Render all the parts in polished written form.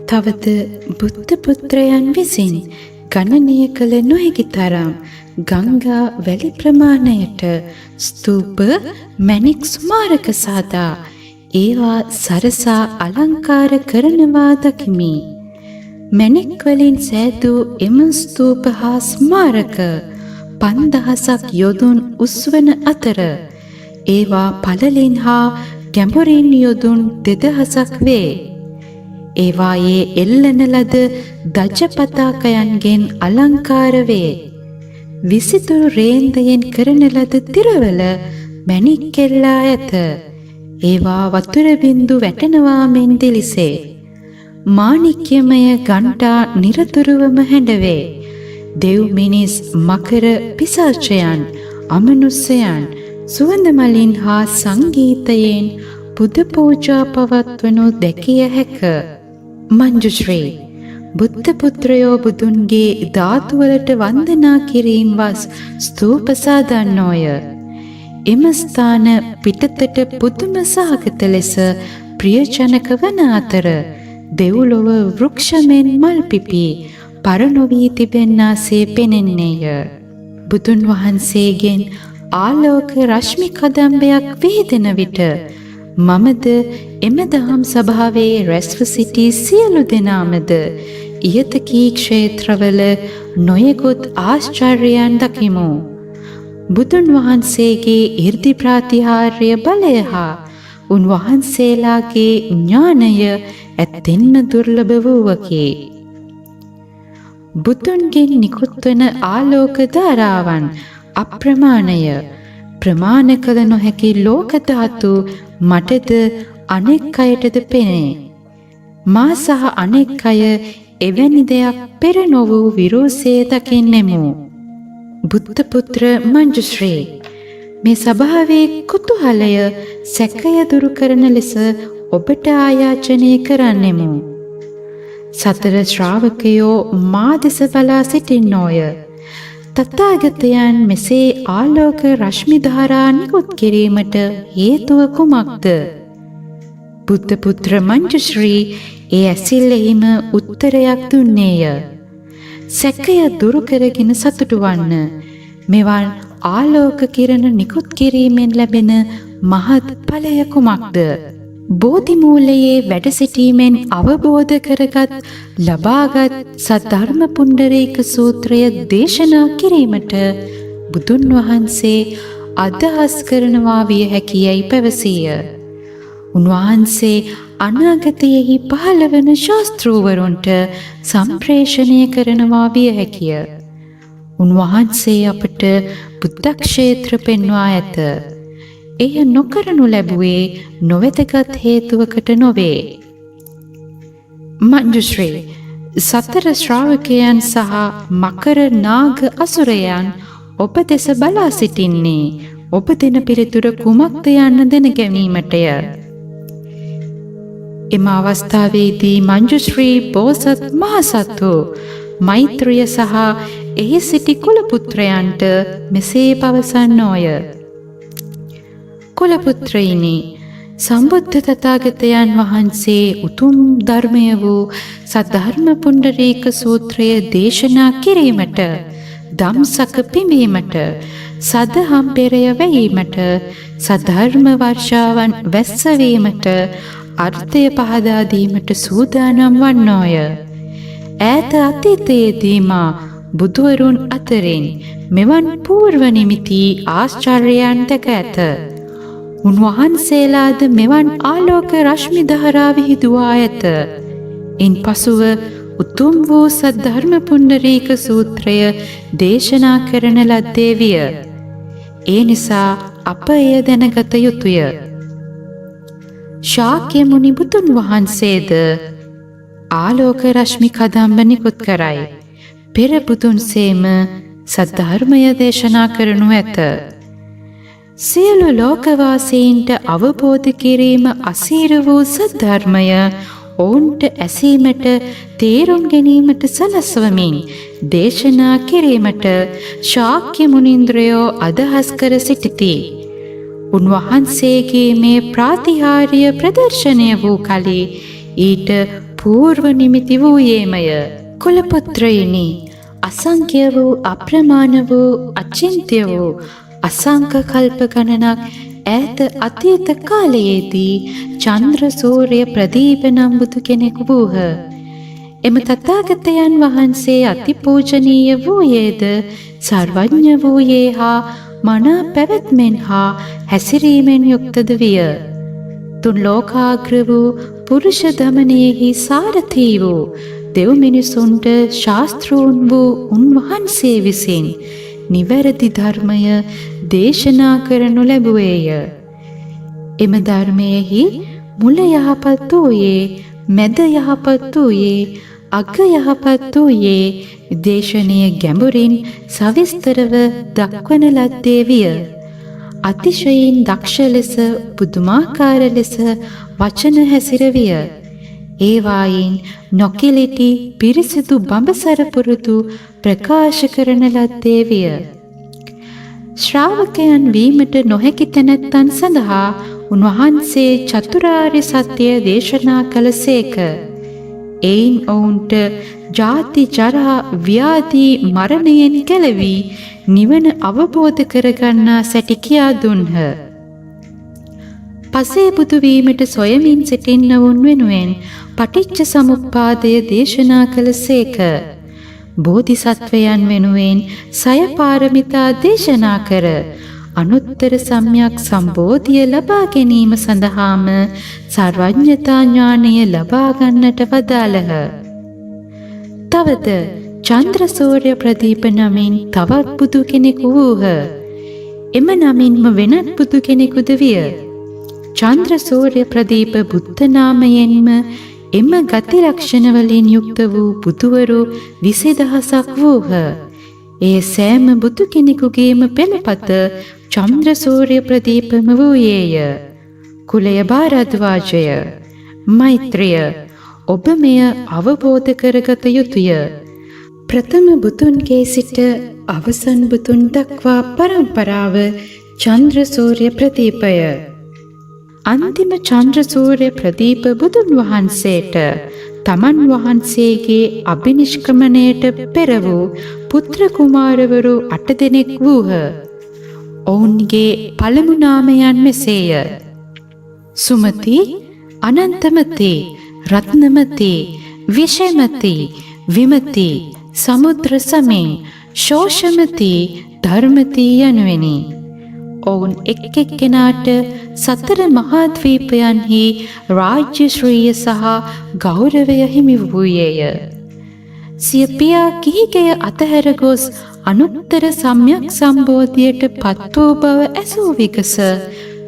තවද බුද්ධ පුත්‍රයන් විසින් ගණනය කළ නොහැකි තරම් ගංගා වැලි ප්‍රමාණයට ස්තූප, මැණික් ස්මාරක සාදා ඒවා සරසා අලංකාර කරනවා දකිමි. මැණික් වලින් සෑදූ එම ස්තූප හා ස්මාරක 5000ක් යොදුන් උස්වන අතර ඒවා පළලින් හා ගැඹුරින් යොදුන් 2000ක් වේ. ඒවායේ එල්ලන ලද ධජ පතාකයන්ගෙන් අලංකාර වේ. විසිතුරු රේන්දයෙන් කරන ලද තිරවල මැණික් කෙල්ලා ඇත. ඒවා වතුර බින්දු වැටෙනවා මෙන් දිලිසේ. මාණික්‍යමය ඝණ්ටා නිරතුරුවම හැඬවේ. දෙව්, මිනිස්, මකර, පිසාචයන්, අමනුෂ්‍යයන් සුවඳ මලින් හා සංගීතයෙන් පුද පූජා පවත්වනු දැකිය හැක. මංජුශ්‍රී, බුද්ධ පුත්‍රයෝ බුදුන්ගේ ධාතුවලට වන්දනා කිරීම වස් ස්තූප සාදන්නෝය. එම ස්ථාන පිටතට පුදුම සහගත ලෙස ප්‍රියජනක වන අතර දෙව්ලොව වෘක්ෂ මෙන් මල් පිපී පර නොවී තිබෙන්නාසේ පෙනෙන්නේය. බුදුන් වහන්සේගෙන් ආලෝක රශ්මි කදම්බයක් විහිදෙන විට මමද එම දහම් සභාවේ රැස්ව සිටි සියලු දෙනාමද ඉහත කී ක්ෂේත්‍රවල නොයෙකුත් ආශ්චර්යයන් දකිමු. බුදුන් වහන්සේගේ ඉර්ධි ප්‍රාතිහාර්ය බලය හා උන්වහන්සේලාගේ ඥානය ඇත්තෙන්ම දුර්ලභ වූවකි. බුදුන්ගෙන් නිකුත්වන ආලෝක ධාරාවන් අප්‍රමාණය. ප්‍රමාණ කළ නොහැකි ලෝක ධාතු මටද අනෙක් අයටද පෙනේ. මා සහ අනෙක් අය එවැනි දෙයක් පෙර නොවූ විරෝසයේ දකින්නෙමු. බුද්ධ පුත්‍ර මංජුශ්‍රී, මේ සභාවේ කුතුහලය සැකය දුරු කරන ලෙස ඔබට ආයාචනය කරන්නෙමු. සතර ශ්‍රාවකයෝ මා දෙස බලා සිටින්නෝය. තථාගතයන් මෙසේ ආලෝක රශ්මි ධාරා නිකුත් කිරීමට හේතුව කුමක්ද? බුද්ධ පුත්‍ර මංජුශ්‍රී ඒ ඇසිල්ලෙහිම උත්තරයක් දුන්නේය. සැකය දුරු කරගෙන සතුටු වන්න. මෙවන් ආලෝක කිරණ නිකුත් කිරීමෙන් ලැබෙන මහත් ඵලය කුමක්ද? බෝධි මූලයේ වැඩ සිටීමෙන් අවබෝධ කරගත් ලබාගත් සද්ධර්ම පුණ්ඩරීක සූත්‍රය දේශනා කිරීමට බුදුන් වහන්සේ අදහස් කරනවා විය හැකියයි පැවසීය. උන්වහන්සේ අනාගතයෙහි පහළ වන ශාස්තෘවරුන්ට සම්ප්‍රේෂණය කරනවා විය හැකිය. උන්වහන්සේ අපට බුද්ධක්ෂේත්‍ර පෙන්වා ඇත. එය නොකරනු ලැබුවේ නොවැදගත් හේතුවකට නොවේ. මංජුශ්‍රී, සතර ශ්‍රාවකයන් සහ මකර නාග අසුරයන් ඔබ දෙස බලා සිටින්නේ ඔබ දෙන පිළිතුර කුමක්ද යන්න දැන ගැනීමටය. එම අවස්ථාවේදී මංජුශ්‍රී බෝසත් මහසත්තු මෛත්‍රිය සහ එහි සිටි කුලපුත්‍රයන්ට මෙසේ පවසන්නෝය. කුලපුත්‍රයිනි, සම්බුද්ධ තථාගතයන් වහන්සේ උතුම් ධර්මය වූ සද්ධර්ම පුණ්ඩරීක සූත්‍රය දේශනා කිරීමට, දම්සක පිඹීමට, සදහම් පෙරය වැයීමට, සද්ධර්ම වර්ෂාවන් වැස්සවීමට, අර්ථය පහදා දීමට සූදානම් වන්නෝය. ඈත අතීතයේදී මා බුදුවරුන් අතරින් මෙවන් පූර්ව නිමිති ආශ්චර්යයන් දැක ඇත. උන්වහන්සේලාද මෙවන් ආලෝක රශ්මි ධාරා විහිදුවා ඇත. ඉන් පසුව උතුම් වූ සද්ධර්ම පුණ්ඩරීක සූත්‍රය දේශනා කරන ලද්දේ විය. ඒ නිසා අප එය දැනගත යුතුය. ශාක්‍ය මුනි බුදුන් වහන්සේද ආලෝක රශ්මි කදම්බ නිකුත් කරයි. පෙර බුදුන් සේම සද්ධර්මය දේශනා කරනු ඇත. සියලු ලෝකවාසීන්ට අවබෝධ කිරීම අසීරු වූ සද්ධර්මය ඔවුන්ට ඇසීමට තේරුම් ගැනීමට සලස්වමින් දේශනා කිරීමට ශාක්‍ය මුනීන්ද්‍රයෝ අදහස් කර සිටිති. උන්වහන්සේගේ මේ ප්‍රාතිහාර්ය ප්‍රදර්ශනය වූ කලී ඊට පූර්ව පූර්ව නිමිති වූයේමය. කුලපුත්‍රයිනි, අසංඛ්‍ය වූ, අප්‍රමාණ වූ, අචින්ත්‍ය වූ අසංඛ කල්ප ගණනක් ඈත අතීත කාලයේදී චන්ද්‍ර සූර්ය ප්‍රදීප නම් බුදු කෙනෙකු වූහ. එම තථාගතයන් වහන්සේ අතිපූජනීය වූයේද, සර්වඥ වූයේ හා මනා පැවැත්මෙන් හා හැසිරීමෙන් යුක්තද විය. තුන් ලෝකාග්‍ර වූ පුරුෂ දමනයෙහි සාරථී වූ දෙව් මිනිසුන්ට ශාස්ත්‍රූන් වූ උන්වහන්සේ විසින් නිවැරදි ධර්මය දේශනා කරනු ලැබුවේය. එම ධර්මයෙහි මුල යහපත් වූයේ, මැද යහපත් වූයේ, අග යහපත් වූයේ දේශනය ගැඹුරින් සවිස්තරව දක්වන ලද්දේ විය. අතිශයින් දක්ෂ ලෙස, පුදුමාකාර ලෙස වචන හැසිරවිය. ඒවායින් නොකිලිටි පිරිසිදු බඹසර පුරුදු ප්‍රකාශ කරන ලද්දේ විය. ශ්‍රාවකයන් වීමට නොහැකි තැනැත්තන් සඳහා උන්වහන්සේ චතුරාර්ය සත්‍යය දේශනා කළසේක. එයින් ඔවුන්ට ජාති ජරා ව්‍යාධි මරණයෙන් ගැලවී නිවන අවබෝධ කරගන්නා සැටි කියා දුන්හ. පසේ බුදු වීමට සොයමින් සිටින්නවුන් වෙනුවෙන් පටිච්ච සමුප්පාදය දේශනා කළසේක. බෝධිසත්වයන් වෙනුවෙන් සය පාරමිතා දේශනා කර අනුත්තර සම්‍යක් සම්බෝධිය ලබා ගැනීම සඳහාම සර්වඥතා ඥානය ලබා ගන්නට වදාළහ. තවද චන්ද්‍ර සූර්ය ප්‍රදීප නමින් තවත් බුදු කෙනෙකු වූහ. එම නමින්ම වෙනත් බුදු කෙනෙකුද විය. චන්ද්‍ර සූර්ය ප්‍රදීප බුද්ධ නාමයෙන්ම එම ගති ලක්ෂණ වලින් යුක්ත වූ බුදුවරු 20,000ක් වූහ. ඒ සෑම බුදු කෙනෙකුගේම පෙළපත චන්ද්‍ර සූර්ය ප්‍රදීපම වූයේය. කුලය භාරද්වාජය, මෛත්‍රිය, ඔබ මෙය අවබෝධ කරගත යුතුය. ප්‍රථම බුදුන්ගේ සිට අවසන් බුදුන් දක්වා පරම්පරාව චන්ද්‍ර සූර්ය ප්‍රදීපය. අන්තිම චන්ද්‍ර සූර්ය ප්‍රදීප බුදුන් වහන්සේට තමන් වහන්සේගේ අභිනිෂ්ක්‍රමණයට පෙර වූ පුත්‍ර කුමාරවරු 8 දෙනෙක් වූහ. ඔවුන්ගේ පළමු නාමයන් මෙසේය. සුමති, අනන්තමති, රත්නමති, විෂමති, විමති, සමුද්‍ර සමින්, ශෝෂමති, ධර්මති යනුවෙනි. ඔවුන් එක් එක්කෙනාට සතර මහා ද්වීපයන්හි රාජ්‍ය ශ්‍රීය සහ ගෞරවය හිමි වූයේය. සිය පියා ගිහිගෙය අතහැර ගොස් අනුත්තර සම්‍යක් සම්බෝධියට පත් වූ බව ඇසූ විගස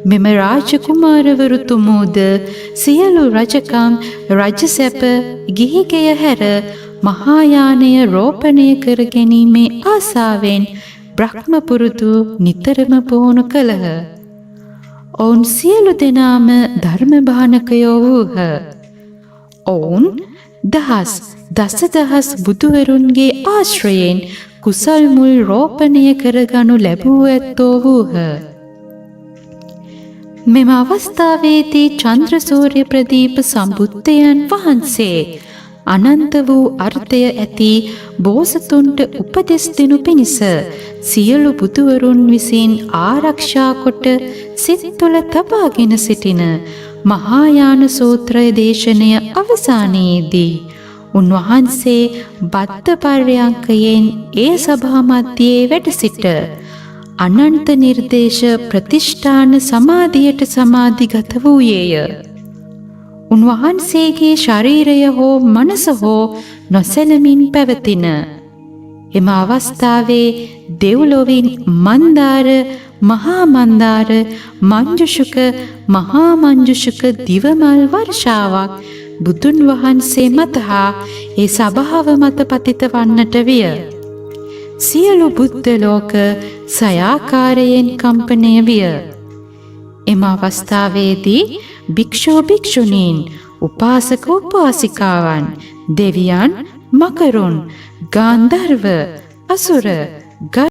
මෙම රාජකුමාරවරු තුමූද සියලු රජකම්, රජසැප, ගිහිගෙය හැර මහායානය රෝපණය කර ගැනීමේ ආසාවෙන් බ්‍රහ්ම පුරුදු නිතරම පුහුණු කළහ. ඔවුන් සියලු දෙනාම ධර්ම භානකයෝ වූහ. ඔවුන් දහස් දසදහස් බුදුවරුන්ගේ ආශ්‍රයෙන් කුසල් මුල් රෝපණය කරගනු ලැබූ ඇත්තෝ වූහ. මෙම අවස්ථාවේදී චන්ද්‍ර සූර්ය ප්‍රදීප සම්බුද්ධයන් වහන්සේ අනන්ත වූ අර්ථය ඇති බෝසතුන්ට උපදෙස් දෙනු පිණිස සියලු බුදුවරුන් විසින් ආරක්ෂා කොට සිත් තුළ තබාගෙන සිටින මහායාන සූත්‍රය දේශනය අවසානයේදී උන්වහන්සේ බද්ධ පර්යංකයෙන් ඒ සභා මධ්‍යයේ වැඩ සිට අනන්ත නිර්දේශ ප්‍රතිෂ්ඨාන සමාධියට සමාධිගත වූයේය. උන්වහන්සේගේ ශරීරය හෝ මනස හෝ නොසැලමින් පැවතින. එම අවස්ථාවේ දෙව්ලොවින් මන්දාර, මහා මන්දාර, මංජුෂුක, මහා මංජුෂුක දිවමල් වර්ෂාවක් බුදුන් වහන්සේ මත හා ඒ සභාව මත පතිත වන්නට විය. සියලු බුද්ධ ලෝක සයාකාරයෙන් කම්පනය විය. එම අවස්ථාවේදී භික්ෂු භික්ෂුණීන්, උපාසක උපාසිකාවන්, දෙවියන්, මකරුන්, ගාන්ධර්ව, අසුර,